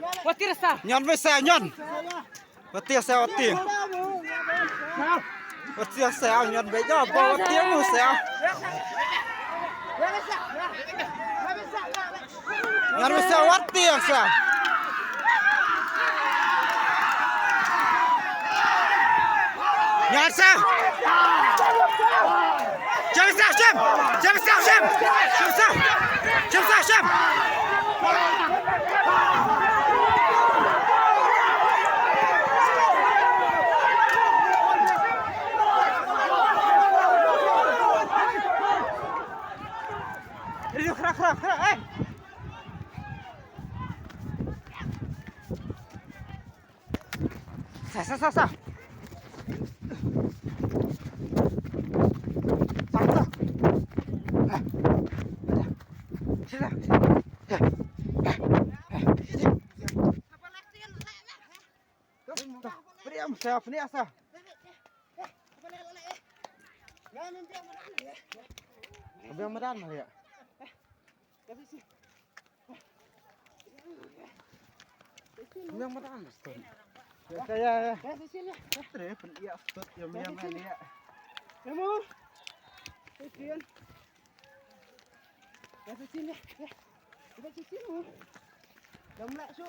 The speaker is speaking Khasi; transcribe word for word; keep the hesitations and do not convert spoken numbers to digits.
Wat tieng sa. Nyan beit sa nyan. Wat tieng sa, wat tieng. Wat tieng sa nyan beit, ba wat tieng mu sa. Ngan masa wat tieng sa. Ngan sa. Jam sa, jam. Jam sa, jam. Jam sa. Jam sa, jam. Khra, khra, khra, eh. Sa, sa, sa, sa. Sa, sa. Sila. Beri am sa, beri am sa. Biang madan, Maria. Biang madan, Maria. Ya, ya, ya. Tre pen iya stot ya, biang, Maria. Ya mo. Sesian. Ya, sesian ya. Ya. Kita sesian mo. Lam lak su.